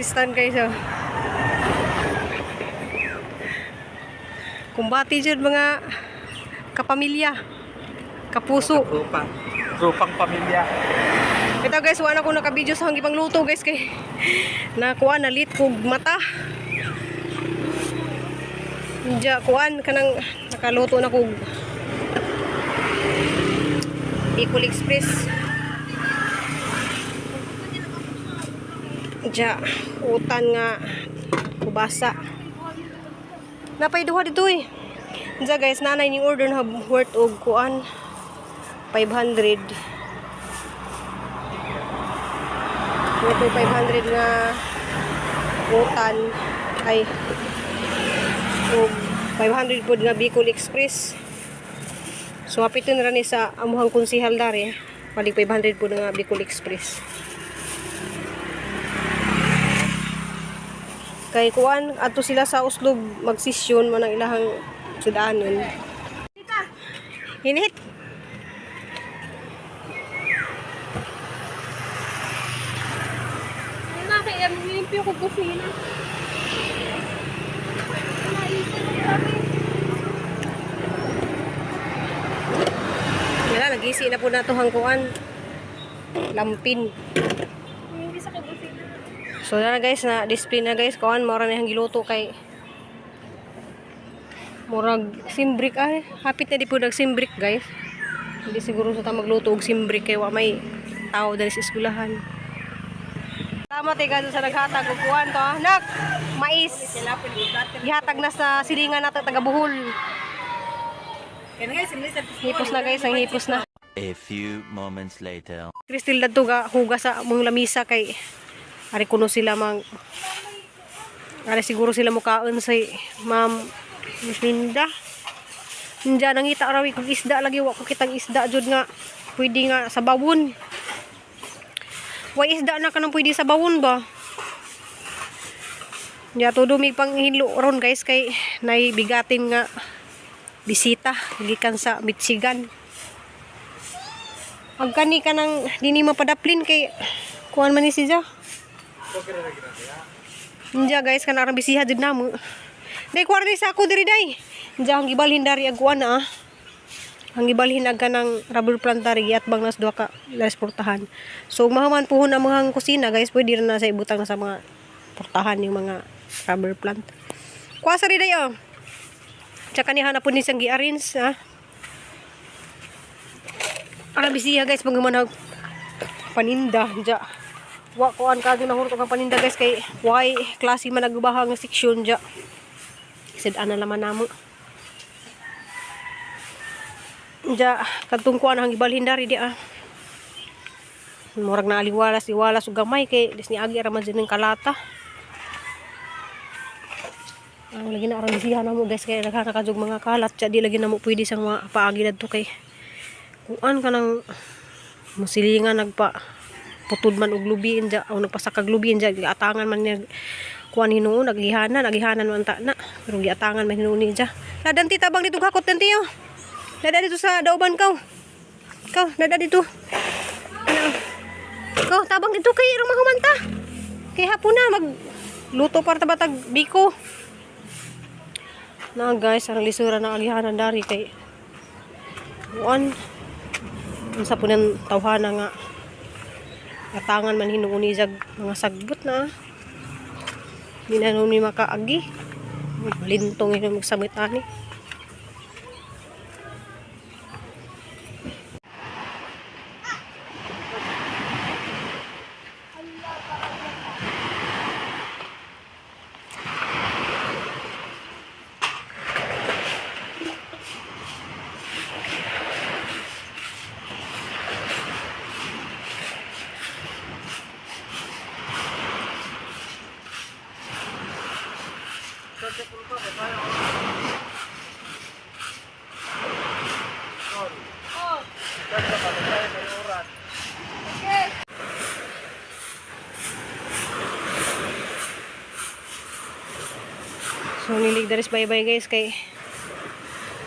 Tristan guys oh. Kumbati jud mga kapamilya, kapuso. Trupa. Trupang pamilya. Ito guys, wala ko naka-video sa hanggang pangluto guys kay nakuha na lit kog mata. Diya kuan kanang nakaluto na kog Bicol Express. Diya utan nga kubasa. Napay duha dito eh. Diya guys, nanay ning order na worth og kuan 500. Ito 500 nga utan ay og 500 pod nga Bicol Express. So hapiton ra ni sa amuhang konsihal dari. Palig 500 pod nga Bicol Express. Kay kuan adto sila sa Oslob magsisyon man ang ilahang sudanon. Hinit. Na, kaya limpyo ko kusina. Wala, nagisi na po na to hangkuan. Lampin. Hindi sa kusina. So na guys, na display na guys, kuan mora na yung giluto kay murag simbrik ay hapit na di po nagsimbrik guys. Hindi siguro sa ta magluto og simbrik kay wa may tao dali sa eskwelahan. Salamat eh sa naghatag og kuan to ah. Nak, mais. Gihatag na sa silingan nato taga Bohol. Hipos na guys, ang hipos na. A few moments later. Cristil dadto ga hugas sa among lamisa kay ari kuno sila mang ari siguro sila mukaon sa Ma'am Linda. Diyan nangita rawi kog isda lagi wa ko kitang isda jud nga pwede nga sa bawon. Way isda na kanang pwede sa bawon ba? Nya to dumig pang hinlo ron guys kay nay bigatin nga bisita gikan sa Michigan. Ang kani ka ng dini mapadaplin kay kuan man ni siya. Inja guys kana arang bisiha jud namo. Day kuan ni sa ako diri day. Inja ang gibalhin dari ag kuan ah. Ang gibalhin ag kanang rubber plant dari giatbang nas duha ka las portahan. So mahaman puhon ang mga kusina guys, pwede ra na sa ibutang na sa mga portahan yung mga rubber plant. Kuha sa rin day oh. Tsaka ni hanapon ni siyang gi-arrange ah. Ara bisiya guys pag manag paninda dya. Wa kuan ka na hurot ang paninda guys kay why klase man nagbaha nga seksyon dya. Sid ana laman namo. Dya kadtong kuan ang gibalhin dari di ah. Murag na aliwalas iwalas ug gamay kay dis ni agi ra man jud ning kalata. Ang lagi na aron bisiya namo guys kay daghan na kadtog mga kalat dya di lagi namo pwede sang mga paagi dadto kay kuan ka ng musilingan nagpa putod man og lubi inja o nagpasakag lubi inja giatangan man niya kuan hinuon nagihanan nagihanan man ta na pero giatangan man hinuon niya ladanti tabang dito hakot danti yo lada dito sa dauban kaw kaw lada dito. Ano? Kaw tabang dito kay irong mahumanta kay hapon na mag luto para tabatag biko na guys ang lisura na alihanan dari kay kuan unsa po ng tawhana nga atangan man hinuon ni jag mga sagbot na di na nun ni makaagi lintong ino magsamit ani. So nilig daris bye bye guys kay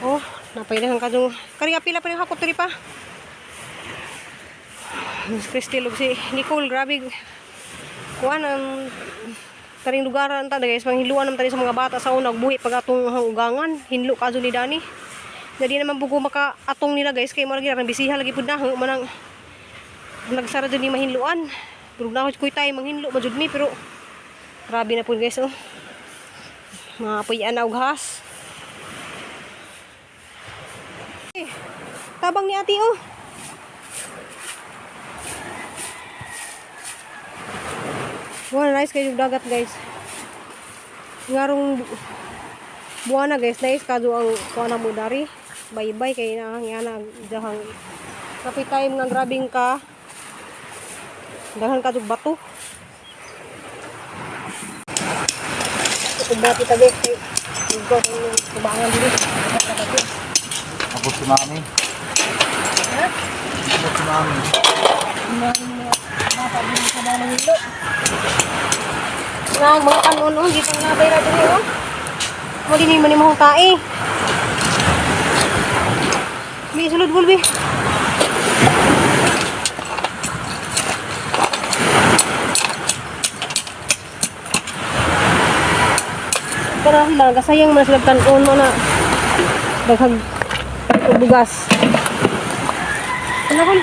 oh napailahan ka dong kari pila pa rin hakot diri pa. Miss Cristel ug si Nicole grabe. Kuan ang karing lugar ang ta guys, manghiluan naman tayo sa mga bata sa una buhi pag atong ugangan, hinlo ka ni Dani. Dali naman bugo maka atong nila guys kay mo lagi rang bisiha lagi pud na manang nagsara jud ni mahinluan. Pero na ko tayo manghinlo man jud mi pero grabe na pud guys oh. Mga puyan na og has. Eh, tabang ni ate oh. Wow, nice kayo yung dagat guys. Ngarong buwana guys, nice kado ang kuha na mo dari. Bye bye kay na ang yana dahang kapi time nga grabing ka. Daghan ka jud bato. Kumbati ta guys kay ugaw ang kubangan diri. Ako si mami. Ha? Ako si mami. Bata diri sa mga manghilo. Nga mga kanon oh, di pang nabay ra diri oh. Mo dinhi man imong tae. May sulod bulbi. Pero sila, kasayang man sila tanon mo na daghag bugas. Ano kon?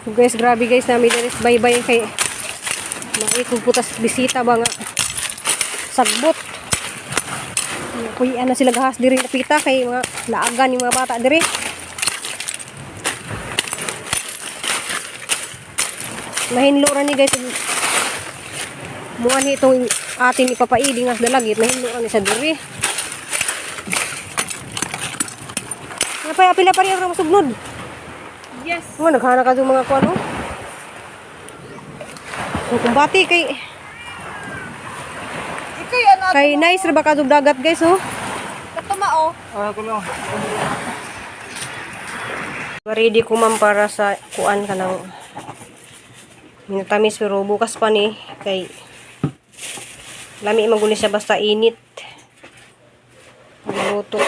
So guys, grabe guys, nami diri bye bye kay maikog putas bisita ba nga sagbot. Kuya na sila gahas diri napita kay mga laagan yung mga bata diri. Mahinlo ra ni guys. Muan ni itong atin ni Papa Idi nga sa dalagit, mahinlo ra ni sa diri. Napay apila pa rin ang masugnod. Yes. Nga, naghana ka yung mga kuwan, oh. Ang kumbati kay Ikaw ano? kay nice ra ba ka dagat guys, oh. Katumao. Ah, ako lang. Ready ko ma'am para sa kuan ka ng minatamis pero bukas pa ni kay lami man guni siya basta init. Maluto.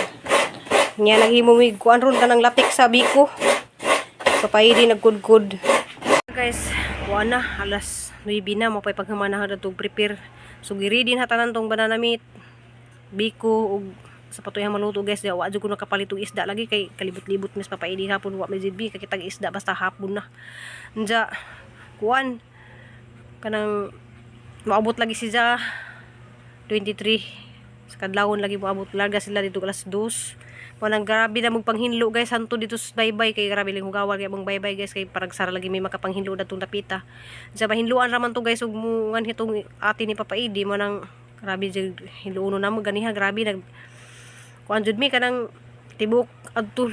Nya naghimo mig kuan ron kanang latik sa biko. Papaidi nagkudkod. Guys, kuan na alas 9 na mo pay paghamana ha tug prepare. So giready na tanan tong banana meat, biko ug sa patuy maluto guys, di wa jud ko nakapalit og isda lagi kay kalibot-libot mis papaidi hapon wa may ZB kay kitag isda basta hapon na. Anja kuan kanang maabot lagi si Ja 23 sa kadlawon lagi moabot larga sila dito alas 2. Walang grabe na magpanghinlo guys hanto dito sa baybay kay grabe lang hugawan kay mong baybay guys kay parang sara lagi may makapanghinlo datong dapita. Sa mahinluan ra man to guys ug muungan hitong ate ni Papa Idi mo nang grabe jud hinluono na mo ganiha grabe nag kuan jud mi kanang tibok adto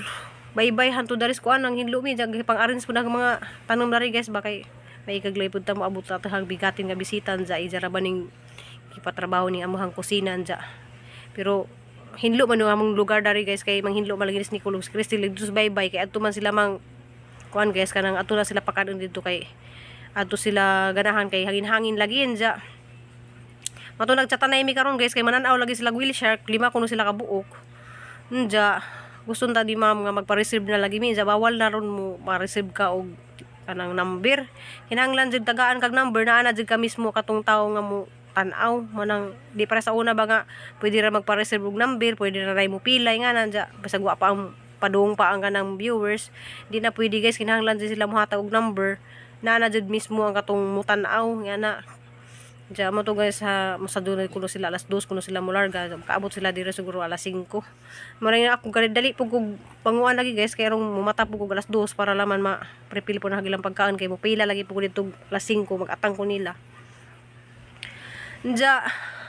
baybay hanto daris kuan ang hinlo mi jag pang-arrange po na ang mga tanom dari guys ba kay may ikaglay pud ta moabot ta hang bigatin nga bisitan ja ija ra ba ning ipatrabaho ning amuhang kusina anja. Pero hinlo man yung among lugar dari guys kay manghinlo man lagi ni Nicolas Christy dito sa baybay kay adto man sila mang kuan guys kanang adto na sila pakanon dito kay adto sila ganahan kay hangin-hangin lagi anja. Mato nagchatanay mi karon guys kay mananaw lagi sila whale shark, lima kuno sila kabuok. Anja gusto ta di ma'am nga magpa-reserve na lagi mi, anja bawal na ron mo ma-reserve ka og kanang number. Kinahanglan jud tagaan kag number naa na jud ka mismo katong tawo nga mo tan-aw manang di para sa una ba nga pwede ra magpa-reserve og number, pwede ra ray mo pilay nga nanja bisag wa pa ang padung pa ang kanang viewers, di na pwede guys kinahanglan jud sila mohatag og number naa na jud mismo ang katong mutan-aw nga na. Diya mo to guys ha, masadunay kuno sila alas 2 kuno sila mularga, kaabot sila dire siguro alas 5. Maray na ako gani dali pug kog panguan lagi guys kay rong mumata pug kog alas 2 para laman ma prepare po na hagilang pagkaon kay mopila lagi pug dito alas 5 magatang ko nila. Diya,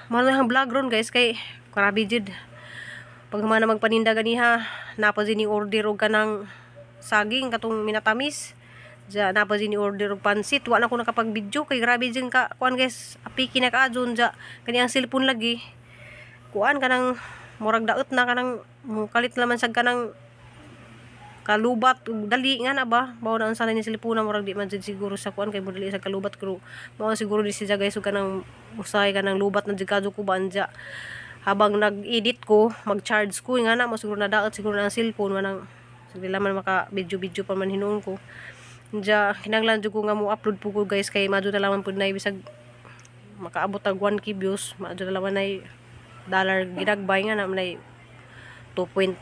mahal ang vlog ron guys kay grabe jud. Pag humana magpaninda ganiha, napa din ni order og kanang saging katong minatamis. Diya, napa din ni order og pansit. Wa na ko nakapag-video kay grabe jud ka kuan guys, apiki na ka adyon diya. Kani ang cellphone lagi. Kuan kanang murag daot na kanang kalit naman sad kanang kalubat ug dali nga na ba mao na unsa na ni cellphone murag di man jud siguro sa kuan kay modali sa kalubat pero mao siguro ni siya guys ug kanang usahay kanang lubat na jud kadto ko banja habang nag-edit ko mag-charge ko nga na mo siguro na daot siguro na ang cellphone manang sige laman maka video video pa man hinuon ko. Diya kinahanglan jud ko nga mo upload po ko, guys, kay madyo na lamang pud na bisag makaabot tag 1K views, madyo na lamang nay dollar ginagbay nga na nay 2 point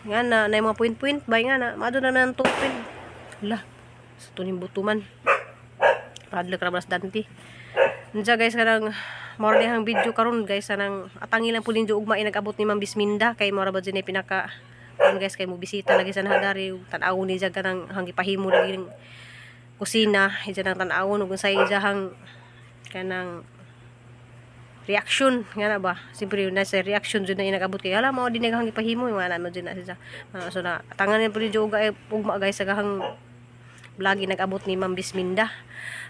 nga na nay mga point point bay nga na madyo na nang 2 point la sa tuning butuman padlak ra balas danti. Unsa guys, kanang mao ra dihang video karon, guys, anang atangi lang pud ninyo ugma nag-abot ni Ma'am Bisminda kay mao ra ba jud ni pinaka kuan, guys, kay mo bisita lagi sa nahadari ug tan-awon ni siya kanang hang gipahimo lagi ning kusina ija nang tan-awon ug unsay ijahang kanang reaction nga na ba. Siyempre na sa reaction jud na inagabot kay hala mao din hang gipahimo mga na mo jud na siya. Ah, so na atangan ni pud ninyo ugma, guys, sa gahang vlog nag-abot ni Ma'am Bisminda.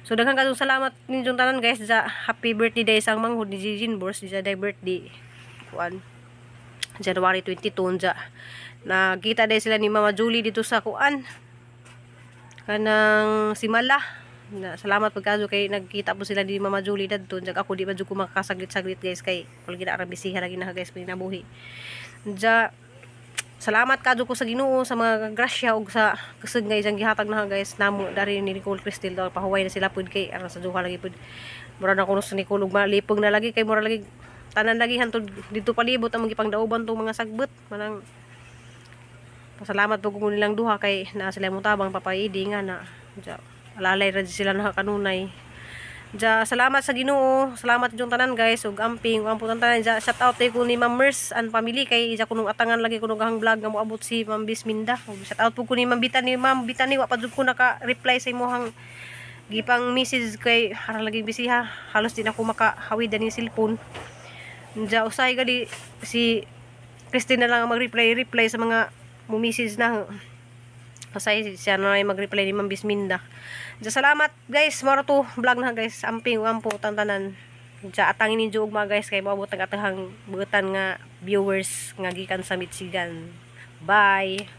So daghang kaayong salamat ninyong tanan, guys, sa happy birthday day sang manghud ni Jijin Bors sa day birthday kuan January 22 unja. Nagkita day sila ni Mama Julie dito sa kuan kanang Simala. Na, salamat pagkaso kay nagkita po sila ni Mama Julie dadto. Unja ako di ba jud ko makasaglit-saglit, guys, kay wala gina arang bisiha lagi na, guys, pinabuhi. Unja salamat kadto ko sa Ginoo sa mga grasya ug sa kusog nga isang gihatag na, guys, namo dari ni Nicole Cristel daw. Pahuway na sila pud kay aron sa duha lagi pud mura na kuno sa Nicole ug malipong na lagi kay mura lagi tanan lagi hantod dito palibot ang gipangdauban tong mga sagbot. Manang pasalamat po ko nilang duha kay naa sila mo tabang papaidi nga na. Ja, alalay ra sila na kanunay. Ja, salamat sa Ginoo. Salamat yung tanan, guys, ug amping ug amputan tanan. Ja, shout out ko ni Ma'am Merce and family kay isa kunong atangan lagi kuno gahang vlog nga moabot si Ma'am Bisminda. Ug shout out po ko ni Ma'am Bitani. Ma'am Bitani, wa pa jud ko naka-reply sa imong gipang message kay harang lagi busy ha. Halos di na ko makahawid ani cellphone. Ja, usahay gali si Christine na lang ang mag-reply reply sa mga mo-message na. Kasi siya na ay mag-reply ni Ma'am Bisminda. Diya, salamat guys. Moro to vlog na, guys. Amping ampo tantanan. Diya atangin ninyo ugma, guys, kay moabot ang atahang buutan nga viewers nga gikan sa Michigan. Bye.